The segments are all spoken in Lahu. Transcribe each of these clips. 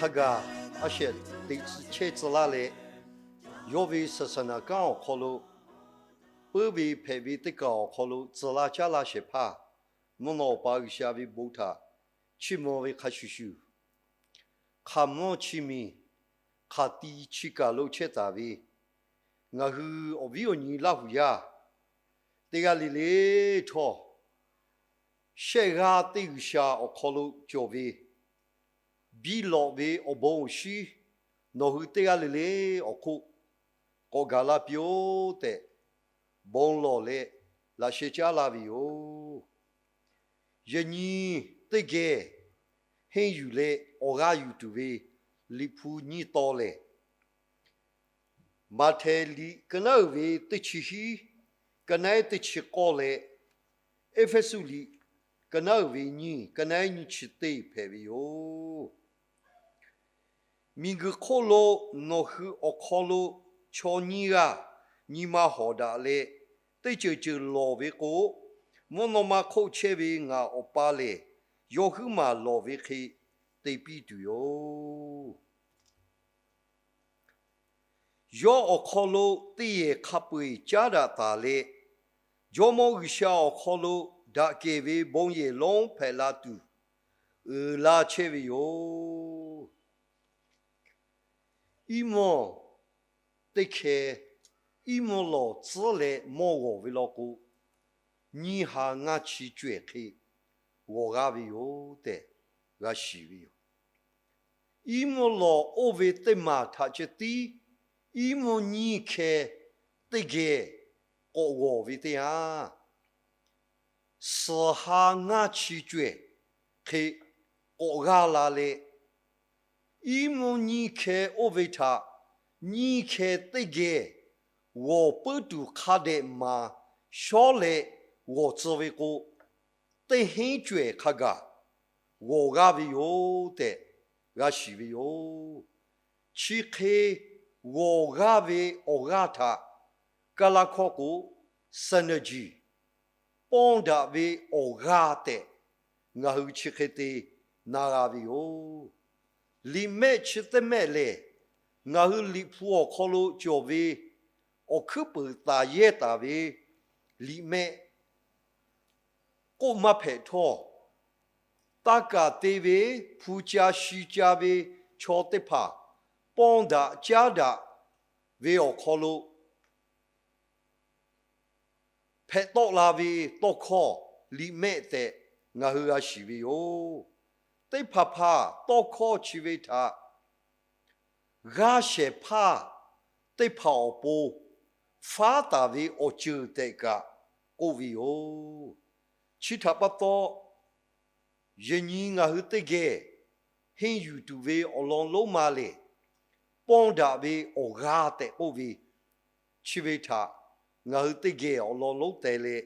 Hk'a gaˬ a shehˍ teꞈ chehˇ tcuh laˇ leh, yawˇ ve saˍsaˍnaˍ kanˉ awˬ hk'aw lo peuˉ ve hpehꞈ ve teˇ kaˬ awˬ hk'aw lo tcuh laˇ caˉ laˇ shehˍ hpaˇ, mvuhˇ naw Awˬ pa G'uiˬsha ve bon htaꞈ chiˇ mvuh ve hk'a shuˍ shuˍ, hk'aˬ mvuhˇ chi miˬ hk'aˬ ti chi kaˬ lo chehˇ taˍ ve ngaˬ hui awˬ viˉ awˬ nyi Laˇ huˍ yaˇ teˇ g'aˇ le le htawˇ, shehˆ g'aˇ teˇ G'uiˬsha awˬ hk'aw lo cawˬ ve, biˇ lawꞈ ve awˬ bon awˬ shinˉ nawˬ hui teˇ g'aˇ le le awˬ hk'oˆ k'awꞈ gaˬ la piˇ-oˆ tehꞈ, bon lawˬ leh laꞈ sheh caˉ laˇ ve yoˬ. Yaꞈ nyi teˇ geh henˇ yuˬ leh awˬ g'aˇ yuˬ tuˬ ve Liꞈ hpu nyiˇ taw lehˬ, Maꞈhtehˍ liꞈ ka naˉ uiˍ ve teˇ chi hiˉ, ka naˉ ehˉ teˇ chi k'awˇ leh, Eˇfeˇsuꞈ liꞈ ka naˉ uiˍ ve nyiˇ, ka naˉ ehˉ nyiˇ chi teˇ hpehꞈ ve yoˬ. Miˬguiˬ hk'oˆ lo nawˬ hui awˬ hk'aw lo chaw nyiˇ g'aˇ nyi ma hawˍ daꞈ leh, teˇ ceuˬ ceuˬ lawˬ ve k'o, mvuhˇ naw ma hk'oˆ chehˇ ve ngaˬ Awˬ pa lehˬ, yawˇ huiˉ maˬ lawˬ ve hk'e te piˇ tuˬ yoˬ. Yawˇ awˬ hk'aw lo teˇ yehˬ hk'a peu-eˬ caˉ daꞈ taˍ leh, Jawˇmawˇ G'uiˬsha awˬ hk'aw lo daꞈ kehˬ ve bon yehˬ lonˉ hpehꞈ la tuˬ uiˍ la chehˇ ve yoˬ. Iˉ mvuhˇ teˇ hkeh, iˉ mvuhˇ lawˬ tcuhˉ leh mawˇ g'awˬ ve law k'o, nyiˇ ha ngaˇ chi cawehˬ hk'e g'awˬ g'aˇ ve yoˬ tehꞈ g'a shiˍ ve yoˬ. Iˉ mvuhˇ lawˬ oˇ ve teˇ maˬ htaꞈ ceh tiˉ iˉ mvuhˇ nyiˇ hkeh teˇ geh k'awꞈ g'awˬ ve teˇ yanˇ, suhˍ ha ngaˇ chi cawehˬ hk'e k'awꞈ g'aˇ la leh, iˉ mvuhˇ nyiˇ hkeh oˇ ve htaꞈ nyiˇ hkeh teˇ geh g'awˬ puiˉ tuˬ hk'a dehꞈ maˍ shawˉ leh g'awˬ tcuh ve k'o, teˇ henˉ cawehˬ hk'a gaˬ g'awˬ g'aˇ ve yoˬ tehꞈ g'a shiˍ ve yoˬ. Chi hk'e g'awˬ g'aˇ ve awˬ g'aˇ htaꞈ Kaˇlaˇ hkawˇ k'o, synergy, pawnˇ daꞈ ve awˬ g'aˇ tehꞈ ngaˬ hui chi hk'e te na g'a ve yoˬ. Liꞈ mehˆ chi teˇ mehˆ lehˬ, ngaˬ hui Liꞈ hpu awˬ hk'aw lo cawˬ ve awˬ hkuiˉ puiˍ taˍ yehˇ taˍ ve liꞈ mehˆ k'oˆ maˇ hpehꞈ htawˇ, taˇ kaˬ te ve hpu ca shi ca ve chaw teˇ hpaˍ pawnˇ daꞈ caˉ daꞈ ve awˬ hk'aw lo hpehꞈ tawˆ la ve tawˇ hkawˇ liꞈ mehˆ tehꞈ ngaˬ hui g'a shiˍ ve yoˬ. Teˇ hpaˍ hpaˍ tawˇ hkawˇ chi ve htaꞈ g'aˇ shehˍ hpaˇ teˇ hpaˍ awˬ pon faˉ taˍ ve awˬ ceuˬ tehꞈ kaꞈ k'oˆ ve yoˬ. Chi htaꞈ pa taw, yaꞈ nyi ngaˬ hui teˇ geh henˇ yuˬ tuˬ ve awˬ lawn lonˉ ma lehˬ, pawnˇ daꞈ ve awˬ g'aˇ tehꞈ k'oˆ ve, chi ve htaꞈ ngaˬ hui teˇ geh awˬ lawn lonˉ teh leh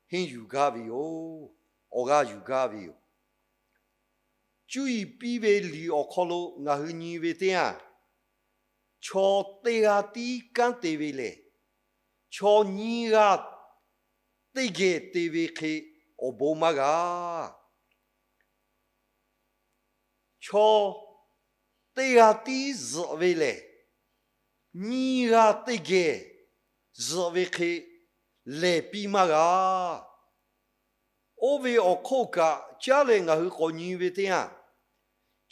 henˇ yuˬ gaˇ ve yoˬ. Awˬ g'aˇ yuˬ gaˇ ve yoˬ. Cuˇ yiˍ piˇ ve liꞈ awˬ hk'aw lo ngaˬ hui nyi ve teˇ yanˇ, chaw teˇ g'aˇ tiˉ kanˉ te ve lehˬ, chaw nyiˇ g'aˇ teˇ geh te ve hk'e awˬ bon maˇ g'a. Chaw teˇ g'aˇ tiˉ zuhꞈ ve lehˬ, nyiˇ g'aˇ teˇ geh zuhꞈ ve hk'e lehˬ piˇ maˇ g'a. Oˇ ve awˬ hk'oˆ kaꞈ caˉ leh ngaˬ hui k'awꞈ nyi ve teˇ yanˇ,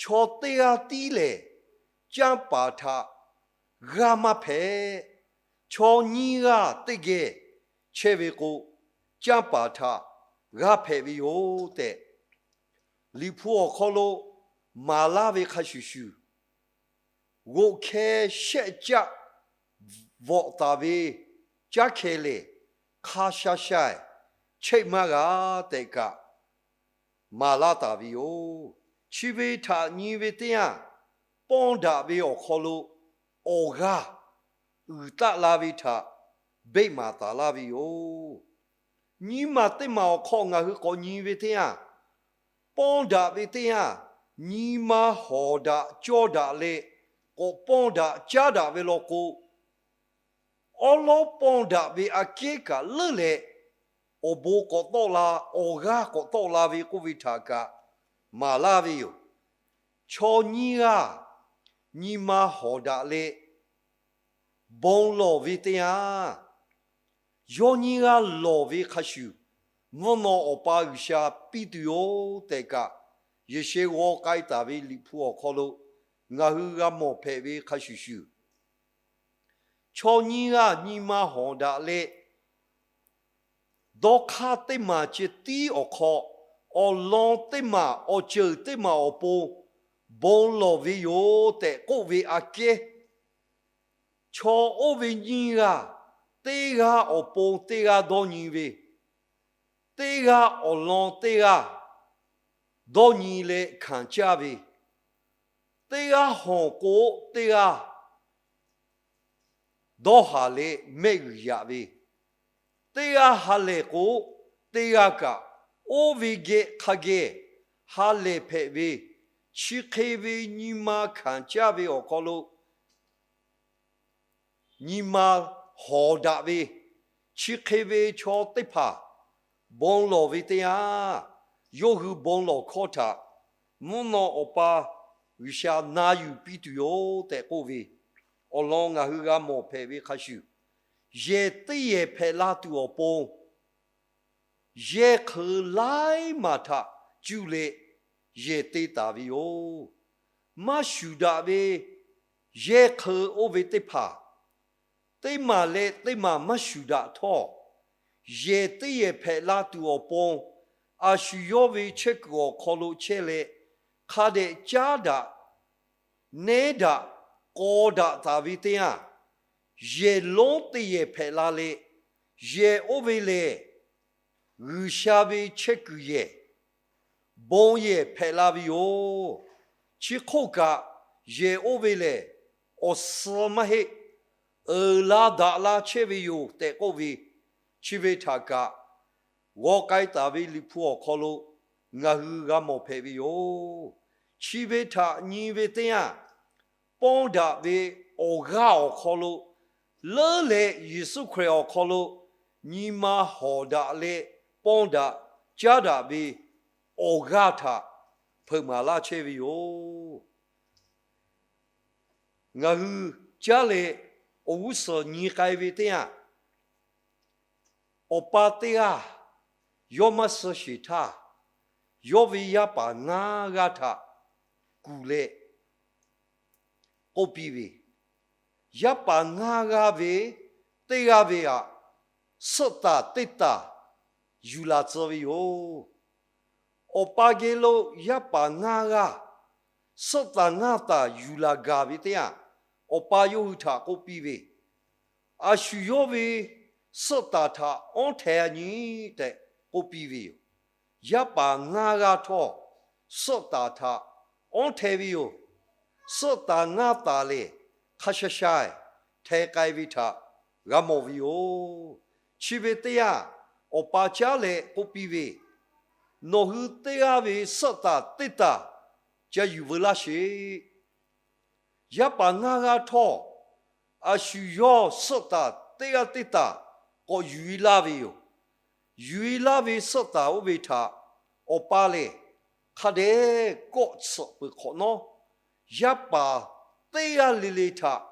chaw teˇ g'aˇ tiˉ lehˬ, canˇ paˍ htaꞈ g'aˇ maˇ hpehꞈ. Chaw nyiˇ g'aˇ teˇ geh chehˇ ve k'o, canˇ paˍ htaꞈ g'aˇ hpehꞈ ve yoˬ tehꞈ, Liꞈ hpu awˬ hk'aw lo maˍ laˇ ve hk'a shuˍ shuˍ, g'oꞈ hkeh shehˆ caˆ bvuhꞈ taˍ ve caˉ hkeh lehˬ, hk'a sha sha chehˇ maˇ g'a tehꞈ kaꞈ maˍ laˇ taˍ ve yoˬ. Chi ve htaꞈ nyi ve teˇ yanˇ, pawnˇ daꞈ ve awˬ hk'aw lo awˬ g'aˇ uiˍ taˆ la ve htaꞈ beˆ maˍ taˍ laˇ ve yoˬ. Nyi maˬ teˇ maˬ awˬ hk'aw ngaˬ hui k'awꞈ nyi ve teˇ yanˇ, pawnˇ daꞈ ve teˇ yanˇ, nyi ma hawˍ daꞈ cawˇ daꞈ leh k'awꞈ pawnˇ daꞈ caˉ daꞈ ve law k'o, awˉ lawˉ pawnˇ daꞈ ve aꞈ kehˉ kaꞈ leuˉ leh, awˬ bon k'awꞈ tawˆ la, awˬ g'aˇ k'awꞈ tawˆ la ve k'oˆ ve htaꞈ kaꞈ maˍ laˇ ve yoˬ. Chaw nyiˇ g'aˇ nyi ma hawˍ daꞈ leh bon lawˬ ve teˇ yanˇ, yawˇ nyiˇ g'aˇ lawˬ ve hk'a shuˍ, mvuhˇ naw Awˬ pa G'uiˬsha piˇ tuˬ yoˬ tehꞈ kaꞈ, Yehˬ sheh g'aw k'ai taˍ ve Liꞈ hpu awˬ hk'aw lo ngaˬ hui g'a mawˬ hpehꞈ ve hk'a shuˍ shuˍ, chaw nyiˇ g'aˇ nyi ma hawˍ daꞈ leh, dawˇ hk'aˇ teˇ maˬ ceh tiˉ awˬ hk'aw, awˬ lawn teˇ maˬ awˬ ceuˬ teˇ maˬ awˬ pon bon lawˬ ve yoˬ tehꞈ k'oˆ ve aꞈ kehˉ, chaw oˇ ve nyiˇ g'aˇ, teˇ g'aˇ awˬ pon teˇ g'aˇ dawˇ nyi ve, teˇ g'aˇ awˬ lawn teˇ g'aˇ dawˇ nyi leh hkanˍ caˇ ve, teˇ g'aˇ hawˬ k'o teˇ g'aˇ dawˇ haˍ leh mehˆ g'uiˬ yaꞈ ve, teˇ g'aˇ ha lehˬ k'o teˇ g'aˇ kaꞈ oˇ ve geh hk'a geh ha lehˬ hpehꞈ ve, chi hk'e ve nyi ma hkanˍ caˇ ve awˬ hk'aw lo nyi ma hawˍ daꞈ ve, chi hk'e ve chaw teˇ hpaˍ bon lawˬ ve teˇ yanˇ, yawˇ hui bon lawˬ hkawˇ htaꞈ mvuhˇ naw Awˬ pa G'uiˬsha na yuˬ piˇ tuˬ yoˬ tehꞈ k'oˆ ve, awˬ lawn ngaˬ hui g'a mawˬ hpehꞈ ve hk'a shuˍ, yehˬ teˇ yehˬ hpehꞈ la tuˬ awˬ pon yehˬ hk'eun laiˉ maˬ htaꞈ cuˇ leh yehˬ te taˍ ve yoˬ. Maˇ shuˍ daꞈ ve yehˬ hk'eun oˇ ve teˇ hpaˍ, teˇ maˬ leh teˇ maˬ maˇ shuˍ daꞈ htawˇ, yehˬ teˇ yehˬ hpehꞈ la tuˬ awˬ pon, a shu yawˇ ve chehˇ kuiˬ awˬ hk'aw lo chehˇ leh, hk'a dehꞈ caˉ daꞈ, nehˉ daꞈ, k'aw daꞈ taˍ ve teˇ yanˇ, yehˬ lonˉ teˇ yehˬ hpehꞈ la leh, yehˬ oˇ ve lehˬ G'uiˬsha ve chehˇ kuiˬ yehˬ, bon yehˬ hpehꞈ la ve yoˬ. Chi hk'oˆ kaꞈ, yehˬ oˇ ve lehˬ awˬ suh maˇ heˆ, uiˍ la daꞈ la chehˇ ve yoˬ tehꞈ k'oˆ ve, chi ve htaꞈ kaꞈ g'aw k'ai taˍ ve Liꞈ hpu awˬ hk'aw lo ngaˬ hui g'a mawˬ hpehꞈ ve yoˬ. Chi ve htaꞈ nyi ve teˇ yanˇ, pawˇ daꞈ ve awˬ g'aˇ awˬ hk'aw lo leuˉ leh Yeˍsuˆ Hkriꞈ awˬ hk'aw lo nyi ma hawˍ daꞈ leh pawˇ daꞈ caˉ daꞈ ve awˬ g'aˇ htaꞈ hpeuꞈ maˍ laˇ chehˇ ve yoˬ. Ngaˬ hui caˉ leh awˬ g'uˇ suhˍ nyi k'ai ve teˇ yanˇ, awˬ pa teˇ g'aˇ yawˇ maˇ suh sheˍ htaˇ, yawˇ ve yaˇ paˍ ngaˇ g'aˇ htaꞈ kuˬ leh k'oˆ piˇ ve, Yaˇ paˍ ngaˇ g'aˇ ve teˇ g'aˇ ve aꞈ, suhˆ taˍ teˇ taˍ yuˬ laˬ tcuh ve yoˬ. Awˬ pa geh lo yaˇ paˍ ngaˇ g'aˇ suhˆ taˍ ngaˇ taˍ yuˬ laˬ gaˬ ve teˇ yanˇ, awˬ pa yawˇ hui htaꞈ k'oˆ piˇ ve, A shu yawˇ ve suhˆ taˍ htaꞈ awˉ htaeh a nyi tehꞈ k'oˆ piˇ ve yoˬ. Yaˇ paˍ ngaˇ g'aˇ htawˇ, suhˆ taˍ htaꞈ awˉ htaeh ve yoˬ. Suhˆ taˍ ngaˇ taˍ lehˬ, hk'a sha sha htaeh k'ai ve htaꞈ g'a mawˬ ve yoˬ. Chi ve teˇ yanˇ, awˬ pa caˉ leh k'oˆ piˇ ve, Nawˬ hui teˇ g'aˇ ve suhˆ taˍ teˇ taˍ ca yuˬ veu laˇ sheˍ. Yaˇ paˍ ngaˇ g'aˇ htawˇ, a shu yawˇ suhˆ taˍ teˇ g'aˇ teˇ taˍ k'awꞈ yuˬ e laˇ ve yoˬ. Yuˬ e laˇ ve suhˆ taˍ oˇ ve htaꞈ awˬ pa lehˬ, hk'a dehꞈ kawˆ tsuhꞈ peuˬ hk'awꞈ nawˉ, yaˇ paˍ teˇ g'aˇ le le htaꞈ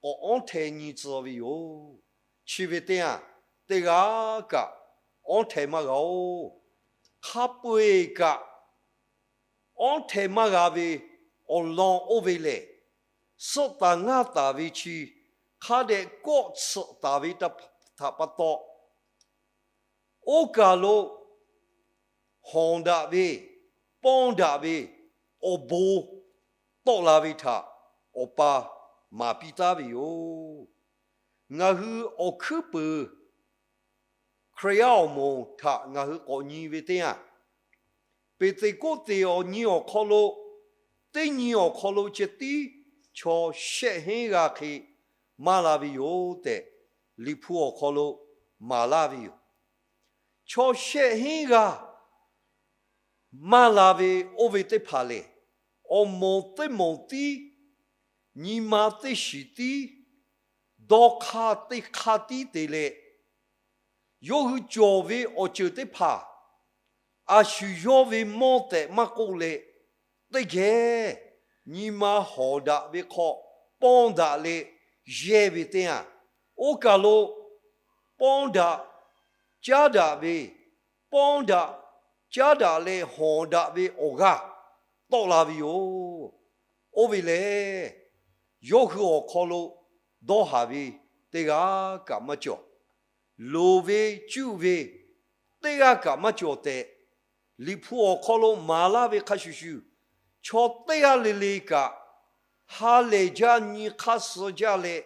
k'awꞈ awˉ htaeh nyi tcuh ve yoˬ. Chi ve teˇ yanˇ, teˇ g'aˇ kaꞈ awˉ htaeh maˇ g'a oˬ. Hk'a peu-eˬ kaꞈ awˉ htaeh maˇ g'a ve awˬ lawn oˇ ve lehˬ, suhˆ taˍ ngaˇ taˍ ve chi hk'a dehꞈ kawˆ tsuhꞈ taˍ ve htaꞈ pa taw, oˇ kaˬ lo hawˍ daꞈ ve, pawˇ daꞈ ve awˬ bon tawˆ la ve htaꞈ awˬ pa maˍ piˇ taˉ ve yoˬ. Ngaˬ hui awˬ hkuiˉ puiˍ Hkriꞈ yaˇ awˬ moˍ htaꞈ ngaˬ hui k'awꞈ nyi ve teˇ yanˇ, Peˍteˍkoˆteˍ awˬ nyi awˬ hk'aw lo, teˇ nyi awˬ hk'aw lo ceh tiˉ chaw shehˆ hehnˇ g'aˇ hk'e maˇ la ve yoˬ tehꞈ, Liꞈ hpu awˬ hk'aw lo maˍ laˇ ve yoˬ. Chaw shehˆ hehnˇ g'aˇ maˇ la ve oˇ ve teˇ hpaˍ lehˬ, awˬ moˍ teˇ moˍ tiˉ, nyi ma teˇ shiˍ tiˉ, dawˇ hk'aˇ teˇ hk'aˇ tiˉ te leh, yawˇ hui cawˬ ve awˬ ceuˬ teˇ hpaˍ a shu yawˇ ve mawˇ tehꞈ maˇ k'oˆ leh, teˇ geh nyi ma hawˍ daꞈ ve hk'aw pawnˇ daꞈ leh yehˇ ve teˇ yanˇ, oˇ kaˬ lo pawnˇ daꞈ caˉ daꞈ ve, pawnˇ daꞈ caˉ daꞈ leh hawˍ daꞈ ve awˬ g'aˇ tawˆ la ve yoˬ. Oˇ ve lehˬ, yawˇ hui awˬ hk'aw lo dawˇ haˍ ve teˇ g'aˇ kaꞈ maˇ cawˬ. Loˍ ve cuˆ ve teˇ g'aˇ kaꞈ maˇ cawˬ tehꞈ, Liꞈ hpu awˬ hk'aw lo maˍ laˇ ve hk'a shuˍ shuˍ, chaw teˇ g'aˇ le le kaꞈ ha lehˬ jaˇ, nyi hk'aˇ suh jaˇ leh,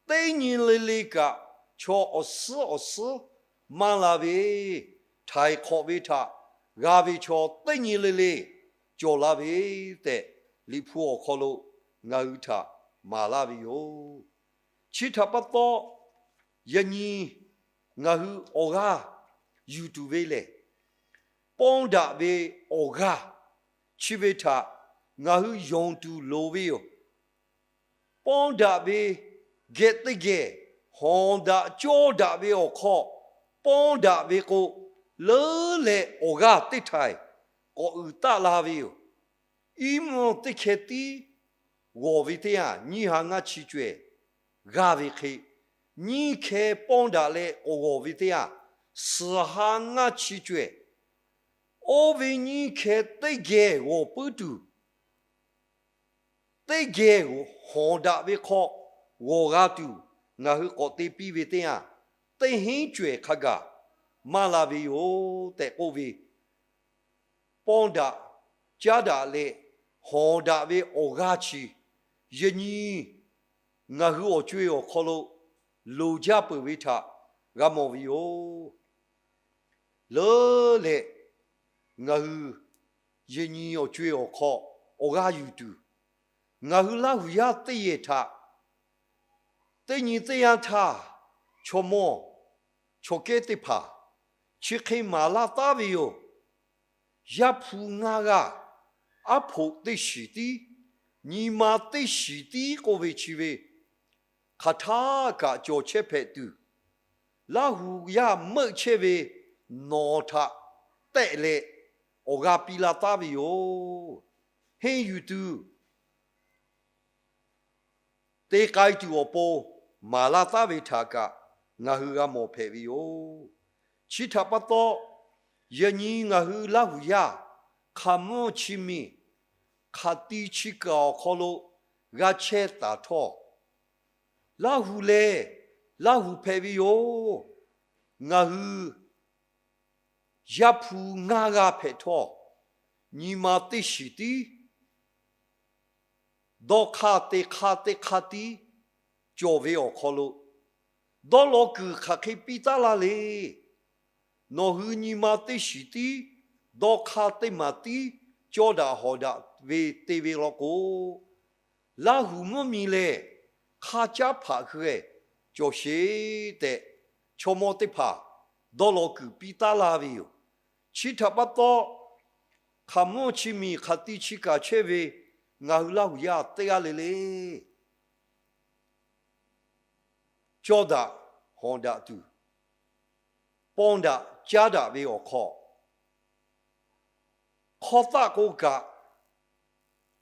teˇ nyi le le kaꞈ chaw awˬ suhˉ awˬ suhˉ maˇ la ve, htaiˍ hk'awꞈ ve htaꞈ g'a ve chaw teˇ nyi le le cawˬ la ve tehꞈ, Liꞈ hpu awˬ hk'aw lo ngaˬ hui htaꞈ maˍ laˇ ve yoˬ. Chi htaꞈ pa taw, yaꞈ nyi ngaˬ hui awˬ g'aˇ yuˬ tuˬ ve lehˬ, pawnˇ daꞈ ve awˬ g'aˇ chi ve htaꞈ ngaˬ hui yonˍ tuˬ loˍ ve yoˬ. Pawnˇ daꞈ ve geh teˇ geh hawˍ daꞈ cawˇ daꞈ ve awˬ hk'aw, pawnˇ daꞈ ve k'o, leuˉ leh awˬ g'aˇ teˇ htaiˍ k'awꞈ uiˍ taˆ la ve yoˬ. Iˉ mvuhˇ teˇ hkeh tiˉ g'awˬ ve teˇ yanˇ, nyiˇ ha ngaˇ chi cawehˬ g'aˇ ve hk'e, nyiˇ hkeh pawnˇ daꞈ leh k'awꞈ g'awˬ ve teˇ yanˇ, suhˍ ha ngaˇ chi cawehˬ. Oˇ ve nyiˇ hkeh teˇ geh g'awˬ puiˉ tuˬ, teˇ geh hawˍ daꞈ ve hk'aw g'awˬ g'a tuˬ, ngaˬ hui k'awꞈ te piˇ ve teˇ yanˇ, teˇ hinˉ cawehˬ hk'a gaˬ maˇ la ve yoˬ tehꞈ k'oˆ ve, pawnˇ daꞈ caˉ daꞈ leh hawˍ daꞈ ve awˬ g'aˇ chi, yaꞈ nyi ngaˬ hui awˬ co-e awˬ hk'aw lo loˍ jaˇ peuˬ ve htaꞈ g'a mawˬ ve yoˬ. Leuˉ leh ngaˬ hui yaꞈ nyi awˬ co-e awˬ hk'aw awˬ g'aˇ yuˬ tuˬ, ngaˬ hui Laˇ huˍ yaˇ teˇ yehˬ htaꞈ teˇ nyi teˇ yanˇ htaˇ, chaw mawˇ chaw kehˉ teˇ hpaˍ chi hk'e maˍ laˇ taˉ ve yoˬ. Yaˇ hpu ngaˇ g'aˇ, aˉ hpoꞈ teˇ shiˍ tiˉ, nyi ma teˇ shiˍ tiˉ k'oˆ ve chi ve, hk'aˬ htaˇ kaꞈ cawˬ chehˇ hpehꞈ tuˬ, Laˇ huˍ yaˇ meuˆ chehˇ ve nawˬ htaꞈ tehˆ leh awˬ g'aˇ piˇ laˇ taˉ ve yoˬ. Henˇ yuˬ tuˬ, te k'ai tuˬ awˬ pon maˍ laˇ taˉ ve htaꞈ kaꞈ ngaˬ hui g'a mawˬ hpehꞈ ve yoˬ. Chi htaꞈ pa taw, yaꞈ nyi ngaˬ hui Laˇ huˍ yaˇ hk'aˬ mvuhˇ chi miˬ hk'aˬ ti chi kaˬ awˬ hk'aw lo g'a chehˇ taˍ htawˇ, Laˇ huˍ lehˬ Laˇ huˍ hpehꞈ ve yoˬ. Ngaˬ hui Yaˇ hpu ngaˇ g'aˇ hpehꞈ htawˇ, nyi ma teˇ shiˍ tiˉ, dawˇ hk'aˇ teˇ hk'aˇ teˇ hk'aˇ tiˉ cawˬ ve awˬ hk'aw lo, dawˇ law kuiˬ hk'aˬ hk'e piˇ taˉ laˇ le. Nawˬ hui nyi ma teˇ shiˍ tiˉ, dawˇ hk'aˇ teˇ maˬ tiˉ cawˇ daꞈ hawˍ daꞈ ve te ve law k'o, Laˇ huˍ mvuhˇ miˬ lehˬ hk'aˇ caˉ hpaꞈ hui cawˬ sheˍ tehꞈ, chaw mawˇ teˇ hpaˍ dawˇ law kuiˬ piˇ taˉ laˇ ve yoˬ. Chi htaꞈ pa taw, hk'aˬ mvuhˇ chi miˬ hk'aˬ ti chi kaˬ chehˇ ve ngaˬ hui Laˇ huˍ yaˇ teˇ g'aˇ le le, cawˇ daꞈ hawˍ daꞈ tuˬ, pawnˇ daꞈ caˉ daꞈ ve awˬ hk'aw, hk'aw taˆ k'oˆ kaꞈ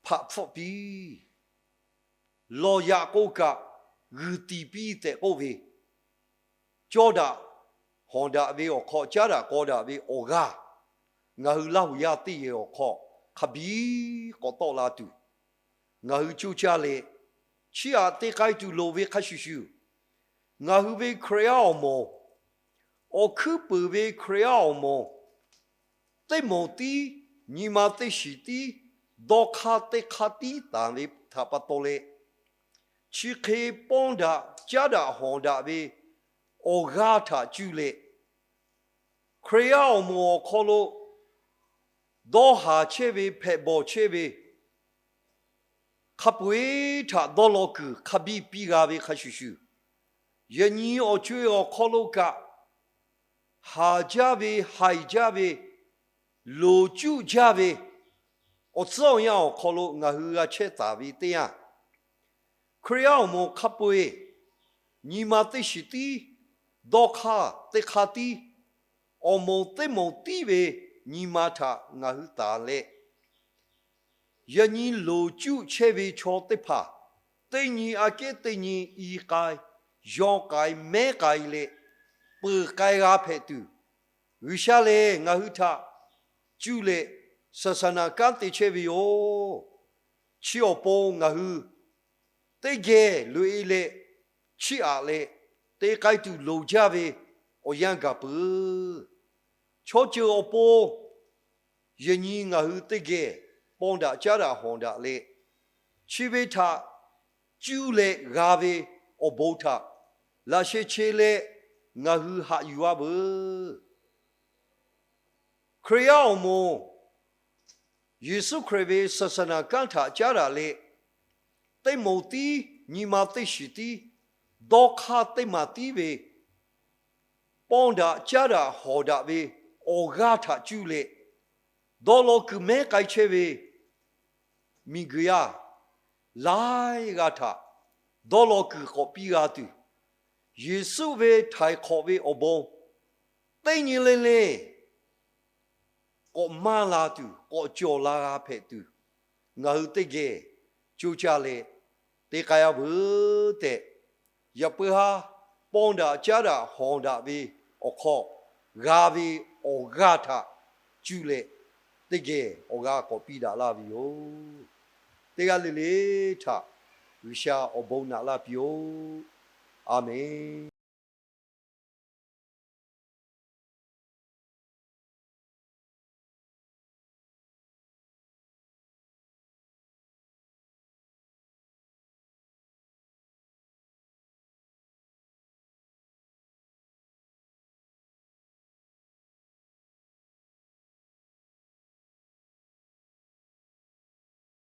hpaꞈ hpfuhˆ piˇ, lawˬ yaꞈ k'oˆ kaꞈ g'uiˬ tiˍ piˇ tehꞈ k'oˆ ve, cawˇ daꞈ hawˍ daꞈ ve awˬ hk'aw, caˉ daꞈ k'aw daꞈ ve awˬ g'aˇ, ngaˬ hui Laˇ huˍ yaˇ teˇ yehˬ awˬ hk'aw hk'a biˇ k'awꞈ tawˆ la tuˬ, ngaˬ hui coˇ caˇ leh, chiˇ aꞈ te k'ai tuˬ loˍ ve hk'a shuˍ shuˍ, ngaˬ hui ve Hkriꞈ yaˇ awˬ moˍ, awˬ hkuiˉ puiˍ ve Hkriꞈ yaˇ awˬ moˍ, teˇ moˍ tiˉ, nyi ma teˇ shiˍ tiˉ, dawˇ hk'aˇ teˇ hk'aˇ tiˉ taˍ ve htaꞈ pa taw leh, chi hk'e pawnˇ daꞈ caˉ daꞈ hawˍ daꞈ ve awˬ g'aˇ htaꞈ cuˇ leh, Hkriꞈ yaˇ awˬ moˍ awˬ hk'aw lo dawˇ haˍ chehˇ ve, hpehꞈ bawˬ chehˇ ve, hk'a peu-eˬ htaꞈ dawˇ law kuiˬ hk'a biˇ piˇ g'a ve hk'a shuˍ shuˍ, yaꞈ nyi awˬ co-e awˬ hk'aw lo kaꞈ, haˍ jaˇ ve, haiˬ jaˇ ve, loˍ cuˆ jaˇ ve, awˬ tcuhˉ awˬ yanˇ awˬ hk'aw lo ngaˬ hui g'a chehˇ taˍ ve teˇ yanˇ, Hkriꞈ yaˇ awˬ moˍ hk'a peu-eˬ nyi ma teˇ shiˍ tiˉ, dawˇ hk'aˇ teˇ hk'aˇ tiˉ, awˬ moˍ teˇ moˍ tiˉ ve nyi ma htaꞈ ngaˬ hui taˍ leh, Yaꞈ nyi loˍ cuˆ chehˇ ve chaw teˇ hpaˍ, teˇ nyi aꞈ kehˉ teˇ nyi i k'ai, yaw k'ai, mehˉ k'ai leh, peuˬ k'ai g'a hpehꞈ tuˬ, G'uiˬsha lehˬ ngaˬ hui htaꞈ cuˇ leh saˍsaˍnaˍ kanˉ te chehˇ ve yoˬ. Chi awˬ pon ngaˬ hui teˇ geh loꞈ-e leh, chiˇ aꞈ leh te k'ai tuˬ loˍ jaˇ ve awˬ yanˇ gaˬ peuˬ. Chaw ceuˬ awˬ pon yaꞈ nyi ngaˬ hui teˇ geh pawnˇ daꞈ caˉ daꞈ hawˍ daꞈ leh, chi ve htaꞈ cuˇ leh g'a ve awˬ bon htaꞈ laꞈ sheh che leh ngaˬ hui haꞈ yuˬ-a veuˬ. Hkriꞈ yaˇ awˬ moˍ Yeˍsuˆ Hkriꞈ ve saˍsaˍnaˍ kanˉ htaꞈ caˉ daꞈ leh, teˇ moˍ tiˉ nyi ma teˇ shiˍ tiˉ, dawˇ hk'aˇ teˇ maˬ tiˉ ve pawnˇ daꞈ caˉ daꞈ hawˍ daꞈ ve awˬ g'aˇ htaꞈ cuˇ leh, dawˇ law kuiˬ mehˉ k'ai chehˇ ve miˬguiˬ yaˇ laiˉ g'aˇ htaꞈ dawˇ law kuiˬ k'awꞈ piˇ g'a tuˬ, Yeˍsuˆ ve htaiˍ hk'awꞈ ve awˬ bon teˇ nyi le le k'awꞈ maˇ la tuˬ, k'awꞈ cawˬ la g'a hpehꞈ tuˬ, ngaˬ hui teˇ geh coˇ caˇ leh te k'ai-a veuˬ tehꞈ, yaꞈ puiˉ haˉ pawnˇ daꞈ caˉ daꞈ hawˍ daꞈ ve awˬ hk'aw g'a ve awˬ g'aˇ htaꞈ cuˇ leh teˇ geh awˬ g'aˇ k'awꞈ piˇ daꞈ laˇ ve yoˬ. Teˇ g'aˇ le le htaꞈ G'uiˬsha awˬ bon naꞈ laˇ piˇ-oˆ. A menˬ.